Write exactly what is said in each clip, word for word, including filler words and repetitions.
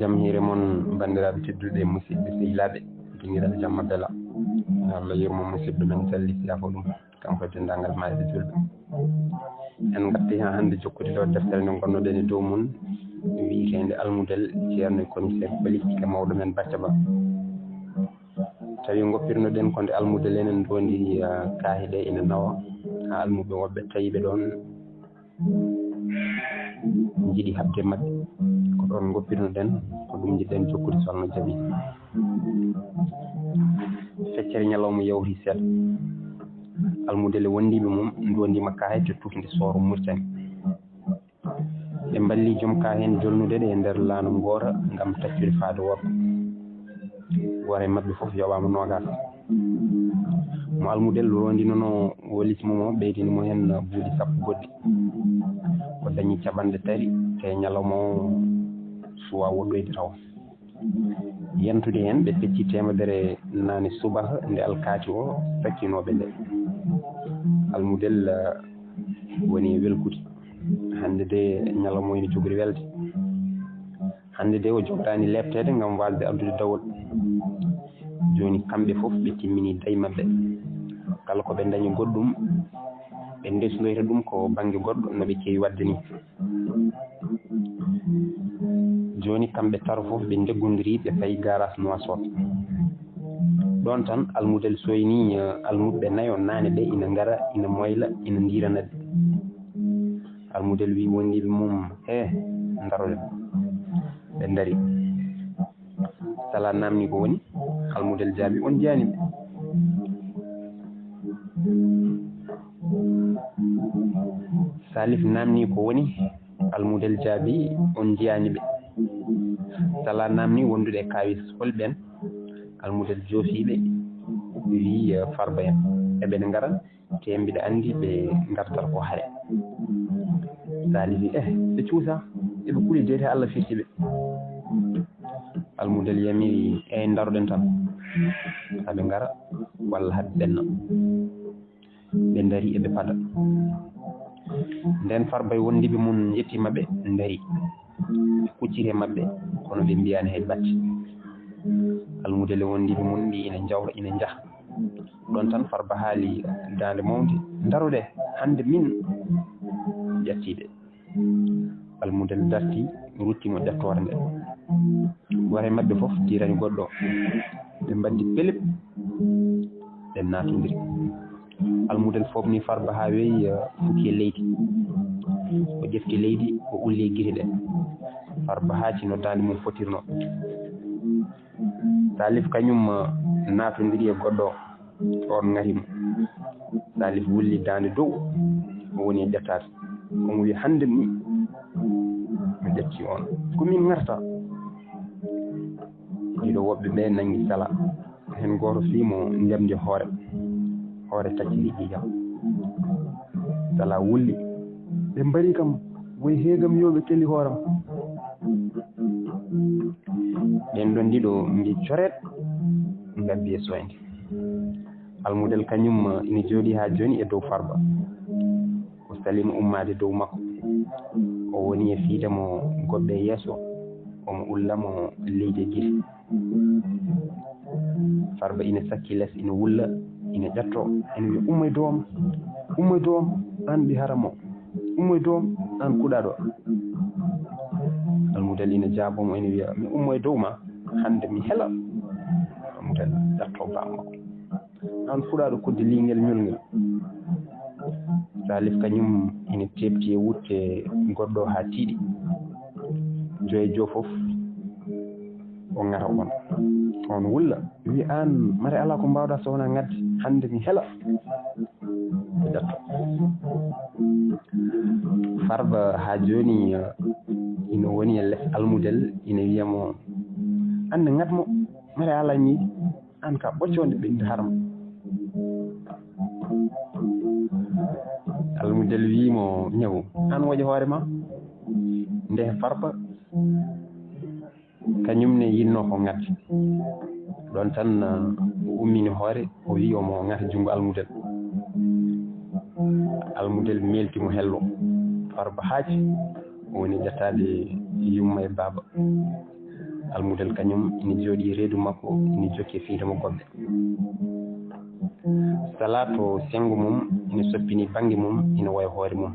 Jam hiire mon, banndiraaɓe tedduɓe, musidɓe sehilaaɓe, ginndiral jamma bela. Yo Allah yurmo musidɗo men, Salli Siyaako ɗum, kanko e denndaangal maayɓe julɓe. En ngartii haa hannde jokkude ɗo deftere nde ngonnoɗen e dow mum, wiyeteende Almudel, Ceerno e Commissaire Police e mawɗo men Bacca Ba. Tawi ngoppirnoɗen ko nde Almudel en, en ndoondi, ah, kaahe ɗe ina nawa, haa almuɓe woɓɓe tawi ɓe ɗoon, njiɗi haɓde maɓɓe. Ko ɗoon ngoppirnoɗen, ko ɗum njiɗɗen jokkude so Allah jaɓi. Feccere ñalawma yawti seeɗa. Almudel e wondiiɓe mum ndondiima kaahe to tuufnde Sooro Muritani. Ɓe mballii joom kaahe heen jolnude ɗe e nder laana ngoora ngam taccude faade worgo. Gooto e maɓɓe fof yoɓaama noogaas. Mo Almudel roondinonoo walis mum o ɓeydini mo heen buuɗi sappo goɗɗi. O dañi capanɗe tati, te ñalawma o suwaa woɗɗoyde tawa. Yentude heen, ɓe pecci teemedere naane subaka nde alkaati o sakkinooɓe nde. Almudel, eh, woni e welkude. Hannde de ñalawma o ina jogori welde. Hannde de o jogoraani leepteede ngam waasde addude dawol. Jooni kamɓe fof ɓe timmini dayi maɓɓe. Kala ko ɓe ndañi goɗɗum, ɓe ndesnoyta ɗum ko bannge goɗɗo no ɓe keewi waɗde ni. Jooni kamɓe taro fof ɓe ndeggondiri, ɓe payi gaaraas Nuwaasoot. Ɗoon tan Almudel soyni, eh, almuɓɓe nayo naane ɓe ina ngara, ina moyla, ina ndiirana ɓe. Almudel wi wondiiɓe mum, "He, ndaroɗen." Ɓe ndari. Sala naamni ko woni, Almudel jaabi, "On njiyaani ɓe." Salif naamni ko woni, Almudel jaabi, "On njiyaani ɓe." Sala naamni wondude e kaawis, "Hol ɓeen?" Almudel joofi ɓe, wi, "Farba en." "Eɓe ngara, te mbiɗa anndi ɓe ngartat ko hare." Salif wi, "Eh, ɓe cuusa, eɓe kuli de te Allah firti ɓe." Almudel yamiri, "Eey, ndaroɗen tan, haa ɓe ngara, walla haa ɓe ɓenna." Ɓe ndari eɓe pada. Ndeen Farba e wondiiɓe mum njettii maɓɓe, ndari. Ɓe kucciti e maɓɓe, kono ɓe mbiyaani hay batte. Almudel e wondiiɓe mum mbi ina njawra, ina njaha. Ɗoon tan Farba haali daande mawnde, "Ndaroɗe, hannde min." Ƴattii ɓe. Almudel darti, rutti mo ƴattoore nde. Gooto e maɓɓe fof diirani goɗɗo. Ɓe mbaddi pelep, ɓe naatondiri. Almudel foofni Farba haa weeyi, eh, fukki e leydi. O ƴefti leydi, o ulli e gite ɗe. Farba haaci no daande mum fotirnoo. Salif kañum, eh, naatondiri e goɗɗo, oon ŋari mo. Salif wulli daande dow, o woni e ƴettaade. Omo wiya, "Hannde mi, mi ƴetti on. Ko min ŋarta." Ɗiɗo woɓɓe ɓe nanngi Sala. Heen gooto fii mo njamndi hoore. Hoore tacciri ƴiiƴam. Sala wulli. "Ɓe mbari kam, woy heegam yo ɓe keli hooram." Ɓeen ɗoon ɗiɗo mbi coreet, ngabbi e soynde. Almudel kañum ina jooɗii haa jooni e dow Farba. O salima ummaade dow makko. O woni e fiide mo goɓɓe e yeeso, omo ulla mo leydi e gite. Farba ina sakki les, ina wulla, ina ƴatto, ina wiya, "Ummoy doom, ummoy doom, aan ɓi haram o, ummoy doom, aan kuɗaaɗo." Almudel ina jaaboo mo, ina wiya, "Mi ummoy dow ma, hannde mi hela." Almudel ƴatto baa makko. "Aan fuɗaaɗo koddi liingel ñolngel." Salif kañum ina teɓti e wutte goɗɗo haa tiiɗi. Joy jo fof o ŋata on. On wulla, wi, "Aan mare alaa ko mbaawɗaa so wonaa ŋatde. Hannde mi hela." Ɓe ƴetta. Farba haa jooni, eh, ina woni e les Almudel, ina wiya mo, "Aan ne ŋat mo, mare alaa ñiiɗi." Aan ka ɓoccoonde ɓe ina harma. Almudel wii mo, "Ñawu, aan woƴa hoore ma." Nde Farba kañum ne yinnoo ko ŋat. Ɗoon tan, uh, o ummini hoore, o wii omo ŋata junngo Almudel. Almudel meelti mo hello. Farba haaci, o woni ƴettaade yumma e baaba. Almudel kañum ina jooɗii reedu makko, ina jokki e fiyde mo golle. Salaa to senngo mum ina soppini bannge mum, ina woya hoore mum.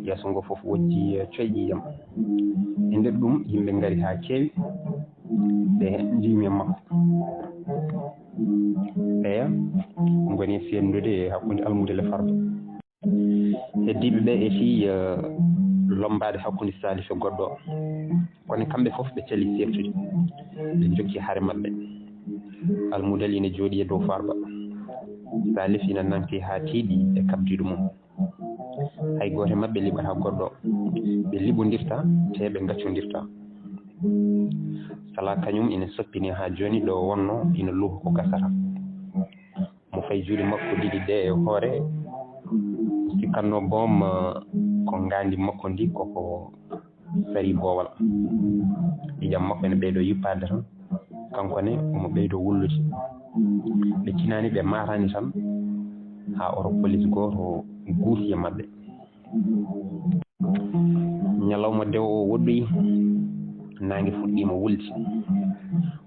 Yeeso ngo fof wojji coyɗiijam. E nder ɗum, yimɓe ngari haa keewi, ɓe njiimi e makko. Ɓeya ngoni e seerndude hakkunde Almudel e Farba. Heddiiɓe ɓe e fii, eh, lommbaade hakkunde Salif e goɗɗo o. Kono kamɓe fof ɓe cali seertude. Ɓe njokki hare maɓɓe. Almudel ina jooɗii e dow Farba. Salif ina nanki haa tiiɗi e kabdiiɗo mum. Hay gooto e maɓɓe liɓataa goɗɗo. Ɓe liɓondirtaa, tee ɓe ngaccondirtaa. Salaa kañum ina soppini haa jooni ɗo wonnoo ina luuha ko gasata. Mo fay juuɗe makko ɗiɗi ɗe e hoore, sikkatnoo boom, eh, ko ngaandi makko ndi koko sari boowal. Ƴiiƴam makko ene ɓeydoo yippaade tan, kanko ne omo ɓeydoo wullude. Ɓe tinaani, ɓe maataani tan, haa oto polis gooto guusi e maɓɓe. Ñalawma dewo o woɗɗoyi, naange fuɗɗiima wulde.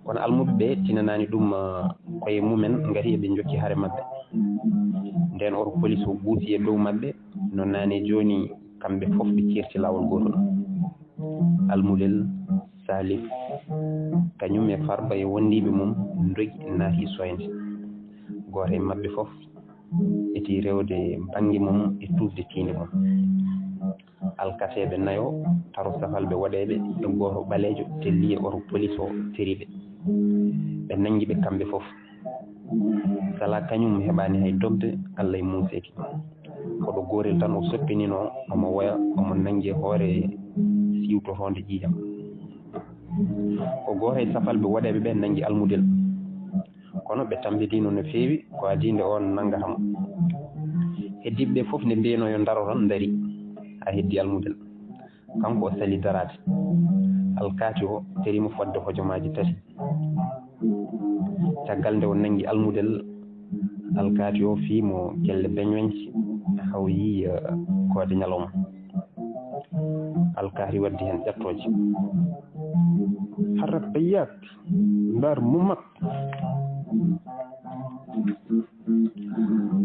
Kono almuɓe ɓe tinanaani ɗum, ah, koye mumen, ngati eɓe njokki hare maɓɓe. Ndeen oto polis o guusi e dow maɓɓe, no naane jooni kamɓe fof ɓe ceerti laawol gootol. Almudel, Salif, kañum e Farba e wondiiɓe mum ndogi naati soyde. Gooto e maɓɓe fof eti rewde bannge mum e tuufde tiinde mum. Alkateeɓe nayo, taro safalɓe woɗeeɓe e gooto ɓaleejo telli e oto polis o teriiɓe. Ɓe nanngi ɓe kamɓe fof. Salaa kañum heɓaani hay dogde, Allah e muuseeki. Ko ɗo goorel tan o soppininoo, omo woya, omo nanngi e hoore siwtotoonde ƴiiƴam. Ko gooto e safalɓe woɗeeɓe ɓe nanngi Almudel. Kono ɓe tammbitiino no feewi ko adii nde oon nanngata mo. Heddiiɓe ɓe fof nde mbiyeno yo ndaro tan ndarii, haa heddii Almudel. Kanko o sali daraade. Alkaati o teriimo fodde hojomaaji tati. Caggal nde o nanngi Almudel, alkaati o fii mo kelle beñweñce, haa o yii, eh, koode ñalawma. Alkaati waddi heen ƴattooje. Harrat bayyaat, ndaar mumat.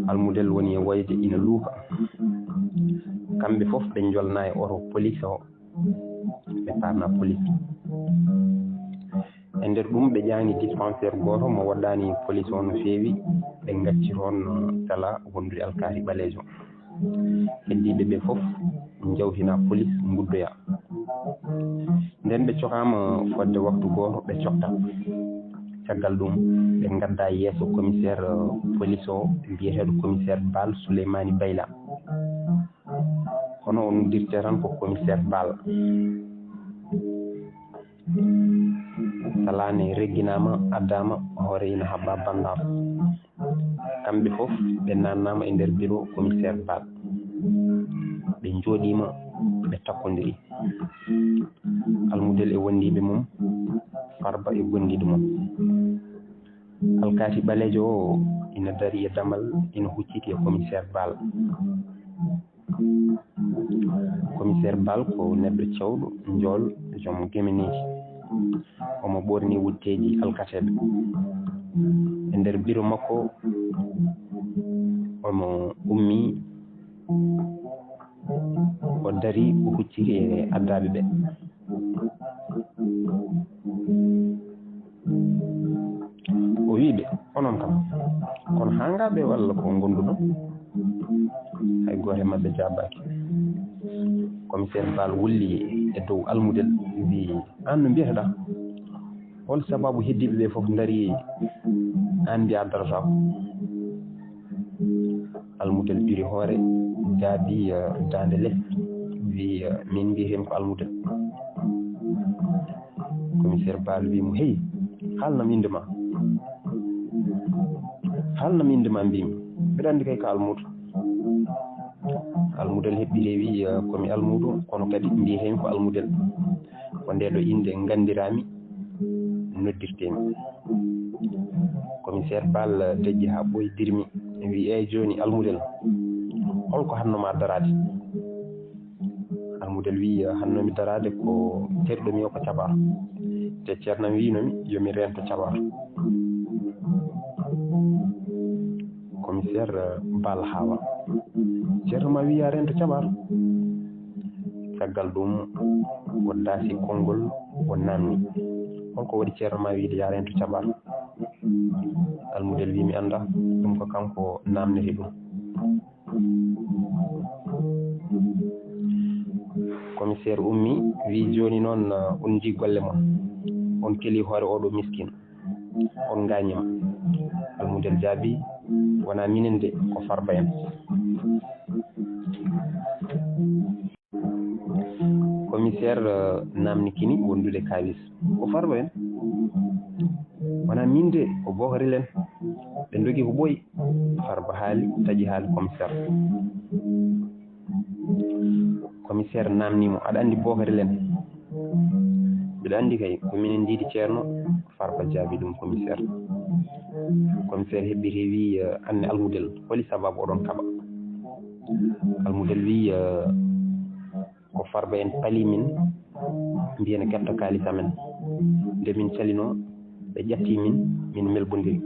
Almudel woni e woyde ina luuka. Kamɓe fof ɓe njolna e oto polis o, ɓe paarna polis. E nder ɗum, ɓe ƴaani dispensaire gooto mo woɗɗaani polis o no feewi, ɓe ngacci toon, eh, Salaa wondude alkaati ɓaleejo. Heddiiɓe ɓe fof njawtina polis, nguddoya. Nden ɓe cokaama fodde waktu gooto, ɓe cokta. Caggal ɗum, ɓe ngadda yeeso commissaire, eh, polis o, biyeteeɗo commissaire Baal Souleymani Bayla. Kono o noddirte tan ko commissaire Baal. Salaa ne regginaama, addaama, hoore ina haɓɓa bandar. Kamɓe fof ɓe naannaama e nder biro commissaire Baal. Ɓe njooɗiima, ɓe takkondiri. Almudel e wondiiɓe mum, Farba e gondiiɗo mum. Alkaati ɓaleejo o ina darii e damal, ina hucciti e commissaire Baal. Commissaire Baal ko neɗɗo cewɗo, njool, joom gemeneeji. Omo ɓoorni wutteeji alkateeɓe. E nder biro makko, omo ummii, o darii, o hucciti e addaaɓe ɓe. O wii ɓe, "Onon kam, kono haa ngaa ɓe walla ko ngonduɗon?" Hay gooto e maɓɓe jaabaaki. Commissaire Baal wulli e dow Almudel, wii, "Aan no mbiyeteɗaa? Hol sababu heddiiɓe ɓe fof ndarii, aan mbiyaa darataako?" Almudel ɓiri hoore, jaabi, eh, daande les, wii, eh, "Min mbiyetee-mi ko Almudel." Commissaire Baal wii mo, "Hey, haalnam innde ma. Haalnam innde ma, mbii-mi. Mbeɗa anndi kay ko Almuudo." Almudel heɓɓi rewi, eh, "Ko mi Almuudo, kono kadi mbiyetee-mi ko Almudel. Ko ndee ɗoo innde nganndiraa-mi, noddirtee-mi." Commissaire Baal deƴƴi haa ɓooyi, dirmi, wii, "Eey, jooni Almudel, hol ko haɗnoo ma daraade?" Model wii, "Hannoomi daraade ko terɗo mi o ko cabar. Te ceernam wiino mi yo mi reento cabar." Commissaire, eh, Bal Hawa. "Ceerno ma wii a reento cabar?" Caggal ɗum, o daasi konngol, o naamni, "Holko waɗi ceerno ma wiide ya reento cabar?" Almudel wii, "Mi annda, ɗum ko kanko naamnete ɗum." Commissaire ummi, wii, "Jooni noon, uh, on njii golle mon. On keli hoore oɗo miskin. On ngaañima." Almudel jaabi, "Wonaa minen de, ko Farba en." Commissaire, uh, naamni kini wondude kaalis. "Ko Farba en? Wonaa min de, ko bookarel en. Ɓe ndogi ko ɓooyi." Farba haali, taƴi haali commissaire. Commissaire naamni mo, "Aɗa anndi bookarel en?" "Mbiɗa anndi kay, ko minen njiidi ceerno." Farba jaabi ɗum commissaire. Commissaire heɓɓiti wii, "Eh, anne Almudel, holi sababu oɗon kaɓa?" Almudel wii, eh, "Ko Farba en pali min, mbiyen ketto kaalis amen. Nde min calino, ɓe ƴatti min, min melbondiri."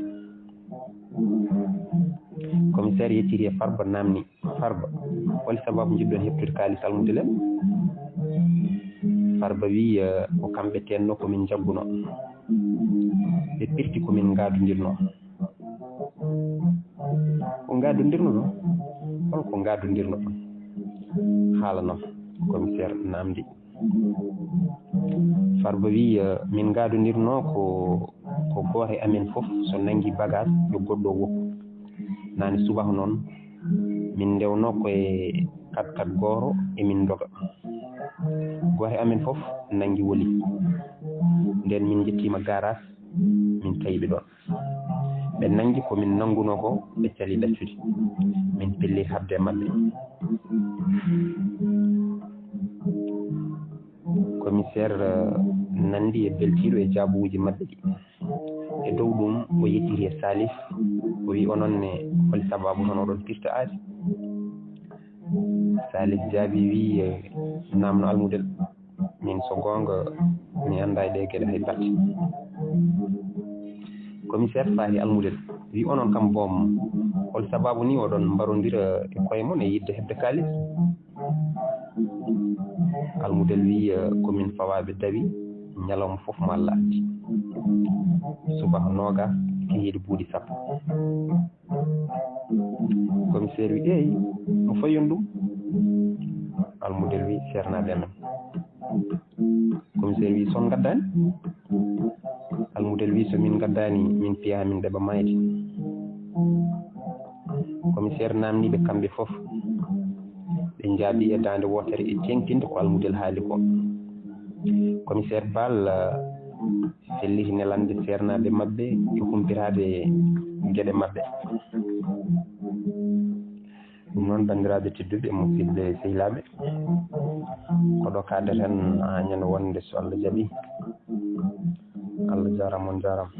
Commissaire yecciti e Farba, naamni, "Farba, holi sababu njiɗɗon heɓtude kaalis Almudel en?" Farba wii, eh, "Ko kamɓe teenno ko min njagguno. Ɓe pirti ko min ngaadondirno." "Ko ngaadondirno ɗon? Holko ngaadondirno ɗon? Haalanam," commissaire naamndi. Farba wii, eh, "Min ngaadondirno ko, ko gooto e amen fof so nanngi bagage yo goɗɗo woppu. Naane subaka noon, min ndewno ko e kat kat gooto emin ndoga. Gooto e amen fof nanngi woli. Ndeen min njettiima gaaraas, min tawi ɓe ɗoon. Ɓe nanngi ko min nanngunoo ko, ɓe cali ɗaccude. Min pelli haɓde e maɓɓe." Commissaire, eh, nanndi e beltiiɗo e jaabuuji maɓɓe ɗi. E dow ɗum, o yettiri e Salif, o wii, "Onon ne, holi sababu hono oɗon pirta aadi?" Salif jaabi, wii, eh, "Naamno Almudel, min so goonga mi anndaa e ɗee geɗe hay batte." Commissaire faahi Almudel, wii, "Onon kam boom, hol sababu ni oɗon mbarondira e koye mon e yiɗde heɓde kaalis?" Almudel wii, eh, "Ko min fawaaɓe dawi, ñalawma fof ma Allah addi. Subaka noogaas, kihiiɗe buuɗi sappo." Commissaire wii, "Eey, no fayon ɗum?" Almudel wii, "Seernaaɓe amen." Commissaire wii, "So on ngaddaani?" Almudel wii, "So min ngaddaani, min piya min ɗeɓa maayde." Commissaire naamnii ɓe kamɓe fof. Ɓe njaabii e daande wootere e teeŋtinde ko Almudel haali ko. Commissaire Bal, eh, felliti nelande seernaaɓe maɓɓe e humpitaade geɗe maɓɓe. Ɗum noon, banndiraaɓe tedduɓe e musidɓe sehilaaɓe, ko ɗo kaadeten haa ñande wonde so Allah jaɓii. Allah jaaraama, on jaaraama.